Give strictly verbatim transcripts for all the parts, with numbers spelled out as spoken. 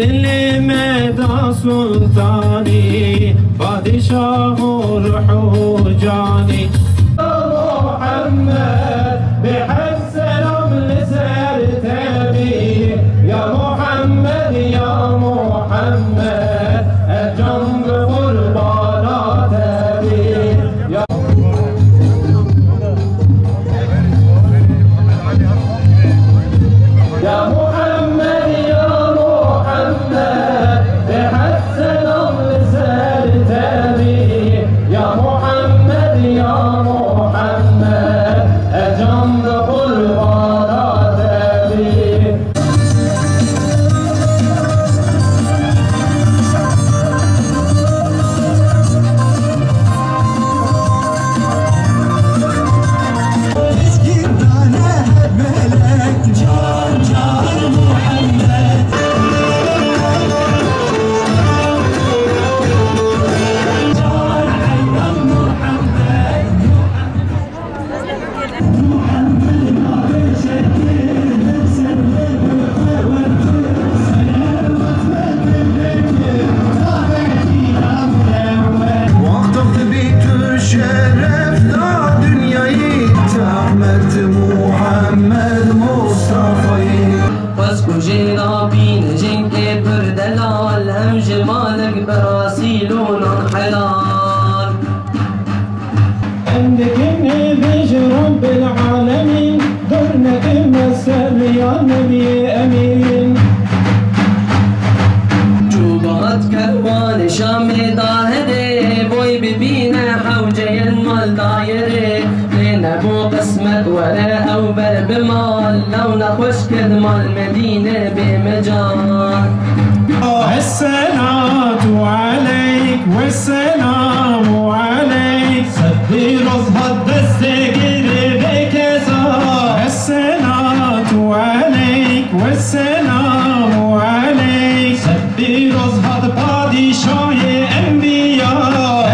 Dilê me da sultanî, padîşah û ruh û canî. Ya Muhammed, bêhek selam li ser te bî. Ya Muhammed, ya Muhammed, ez can bi qurbana te bî. Ya Ya Muhammed, ya Muhammed, bêhek selam li ser te bî. Ya Muhammed, ya Muhammed, ez can bi qurbana te bî. Waqt dibî tu şeref da dinyayî, Ahmet Muhammed Mustafayî. Xwez ku jê nabîne jingê pir delal, em ji malik bi rasî lonan helal. Em dikin ê bêje Rabbil Alemîn, dor nekin me ser ya Nebiyê Emîn. Çû bihat kerwanê Şamê da herê, boy bibîne hewceyên mal dayerê. Lê nebû qismet were ew ber bi mal, lew nexweş kir mal Medîne bê mecal. Esselatu aleyk ve selamu aleyk. Sed pîroz hat destê girê bê kesa. Esselatu aleyk ve selamu aleyk. Sed pîroz hat padîşahê enbiya.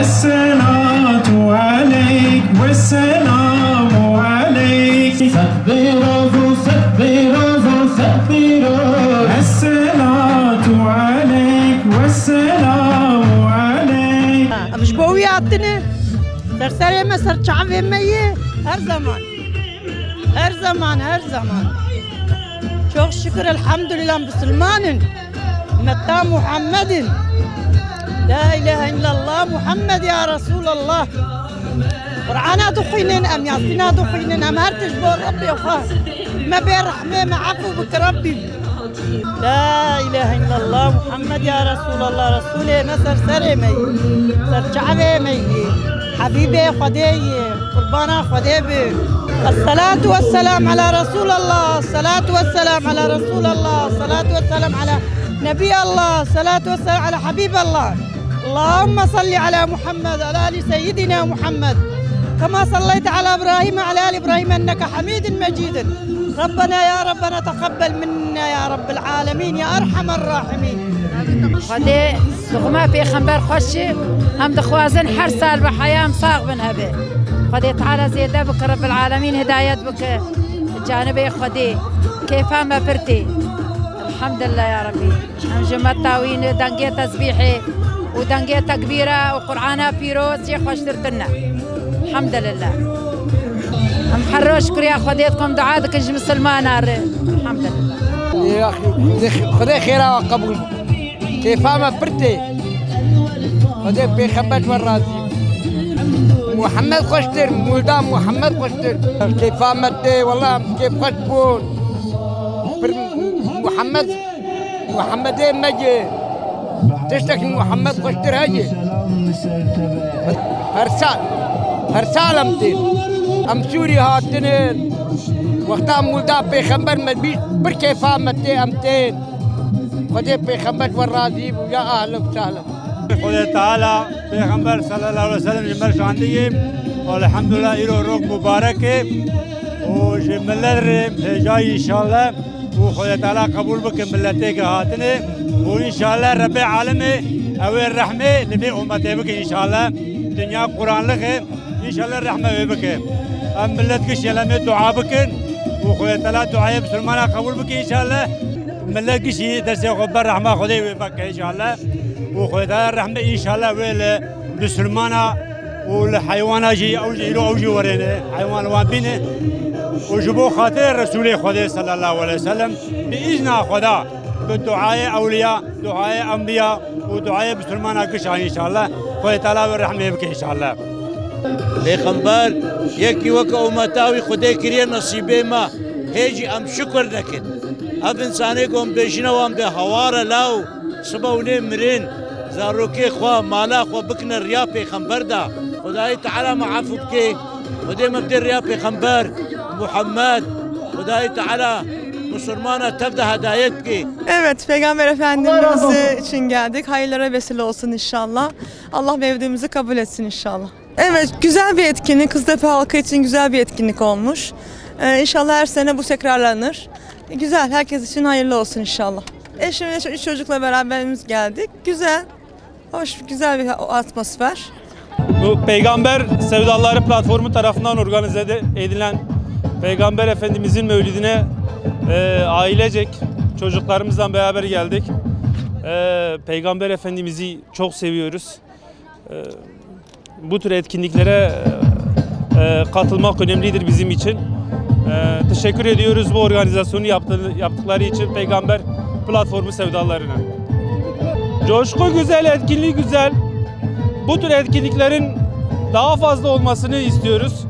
Esselatu aleyk ve selamu aleyk. Sed pîroz û sed pîroz û sed pîroz. Esselatu aleyk ve selamu aleyk. Em ji bo wî hatine, ser serê me, ser çavê me yê, her zaman. Her zaman, her zaman. Çok şükür, elhamdülillah, Müslümanın. Ümmetta Muhammedin. La ilahe illallah, Muhammed ya Resulallah. Qur'ana dixwînin, em Yasîna dixwînin, em her tişt bo Rebbê xwe. Me bê rehmê, me efû bike Rebbî. La ilahe illallah, Muhammed ya Resulallah, Resulê me ser serê me yî, ser çavê me yî, Habîbê Xwedê yî, qurbana Xwedê bi. Esselatu vesselam ala Resulallah, esselatu vesselam ala Resulallah, esselatu vesselam ala Nebiyallah, esselatu vesselam ala Habiballah. اللهم صل على محمد وعلى آل سيدنا محمد كما صليت على إبراهيم وعلى آل إبراهيم إنك حميد مجيد. ربنا يا ربنا تقبل منا يا رب العالمين يا أرحم الراحمين. Xwedê dixwime pêxember xweş çi, em dixwazin her sal bi heya em sax bin hebe. Xwedê Teala zêde bike, Rebbil Alemîn hidayet bike. Canibê Xwedê, kêfa me pir tê. Elhamdulillah ya Rebbî. Em ji me tawîn dengê tesbîhê û dengê tekbîra û Qur'ana pîroz jê xweştir tune. Elhamdulillah. Em her roj şikriya Xwedê dikim, dua dikin ji misilmana re. Elhamdulillah. Ya axî, Xwedê, Xwedê xêra we qebûl. Kêfa me pir tê. Xwedê pêxember ji we razî. Muhammed xweştir, Mûlda Muhammed xweştir. Kêfa me tê, wela em kêfxweş bûn. Pir Muhammed Muhammedê me ye. Tiştek Muhammed xweştir heye. Her sal, her sal em tên. Em Sûrî hatine. Wexta Mûlda pêxember me bîst, pir kêfa me tê em tên. Xwedê pêxember ji we razî bû. Ya ahlen we sehlen. Xwedê Teala pêxember sallallahu aleyhi ve sellem ji me şandiye. Elhamdulillah, îro rok mubarek e. Û ji millet re hêjayî înşallah. Û Xwedê Teala qebûl bike milletê ke hatine. Û înşallah Rebbê alemê ew ê rehmê li vê ummetê bike înşallah. Dinya quranlix e. Înşallah rehme wê bike. Em millet giş yelemê dua bikin. Û Xwedê Teala duayê misilmana qebûl bike înşallah. Millet gişî destê xwe ber rehma Xwedê wê veke înşallah. Û Xwedê rehme înşallah wê li Bisilmana û li heywana jî, ew jî îro ew jî werêne. Heywan li wan bîne. Û ji bo xatirê Resûlê Xwedê sallallahu aleyhi ve sellem bi îzna Xweda bi duayê ewliya, duayê enbiya û duayê Bisilmana gişa înşallah. Xwedê Teala wê rehmê bike înşallah. Pêxember yekî weke ummeta wî Xwedê kiriye nesîbê me. Hê jî em şukir nekin. Ev însanê ku em bêjine wan bê hawar e law, sibe hûnê mirin, zarokê xwe, mala xwe bikine riya pêxember de. Xwedayê Teala me efû bike. Xwedê me bide riya pêxember Muhammed. Xwedayê Teala musulmana tev de hedayet bike. Evet, Peygamber Efendimiz için geldik. Hayırlara vesile olsun inşallah. Allah mevlidimizi kabul etsin inşallah. Evet, güzel bir etkinlik. Kıztepe halkı için güzel bir etkinlik olmuş. Ee, inşallah her sene bu tekrarlanır. Güzel, herkes için hayırlı olsun inşallah. Eşim ve üç çocukla beraberimiz geldik. Güzel, hoş, güzel bir atmosfer. Bu Peygamber Sevdaları Platformu tarafından organize ede-, edilen Peygamber Efendimizin mevlidine, e, ailecek çocuklarımızla beraber geldik. E, Peygamber Efendimiz'i çok seviyoruz. E, bu tür etkinliklere, e, katılmak önemlidir bizim için. E, teşekkür ediyoruz bu organizasyonu yaptı-, yaptıkları için Peygamber Platformu sevdalarına. Coşku güzel, etkinlik güzel. Bu tür etkinliklerin daha fazla olmasını istiyoruz.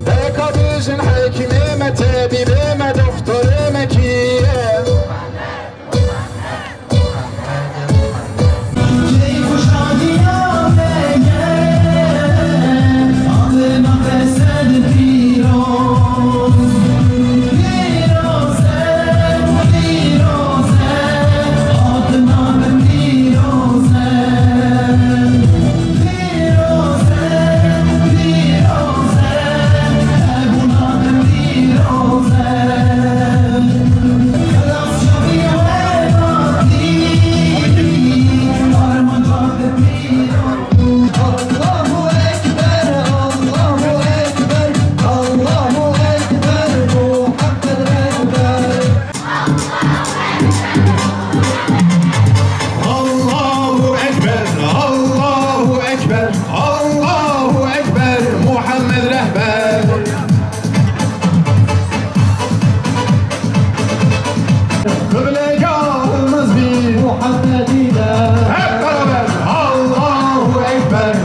Deka bijin hekîmê me, tebîbê me, doktorê me kî ye? Allahu Ekber, Allahu Ekber, Allahu Ekber, Muhammed Rehber. Kıblegahımız bir Muhammedi'de. Hep beraber, Allahu Ekber.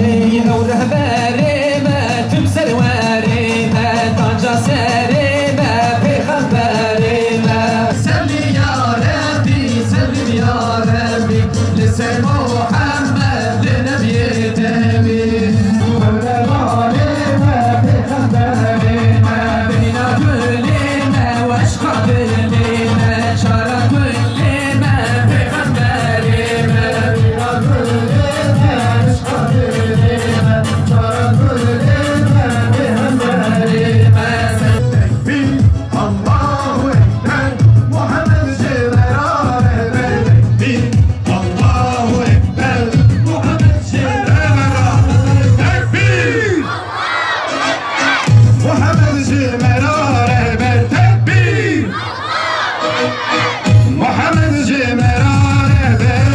Ey ew rehberê me, tu serwerê me, taca serê me, pêxemberê me. Sellî ya Rebbî, sellî ya Rebbî, li ser Muhammed, li nebiyê te bî. Qurbanê me, pêxemberê me, bîna gulê me, weşqa dilê me, çara gulê me, pêxemberê me, bîna gulê me, weşqa dilê me, çara gulê me, pêxemberê me. Tekbîr, Allahu Ekber, Muhammed ji me re rehber. Tekbîr, Allahu Ekber, Muhammed ji me re rehber. Tekbîr! Muhammed ji me re rehber. Tekbîr! Muhammed ji me re rehber.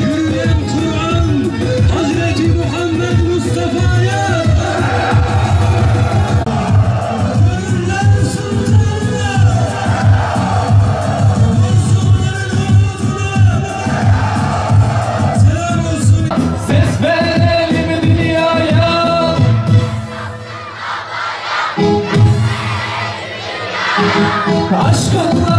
Yürüyen Kur'an Hazreti Muhammed Mustafa'ya. Gönüller sultanına, mazlumların umuduna. Selam olsun. Ses verelim dünyaya. Aşkınla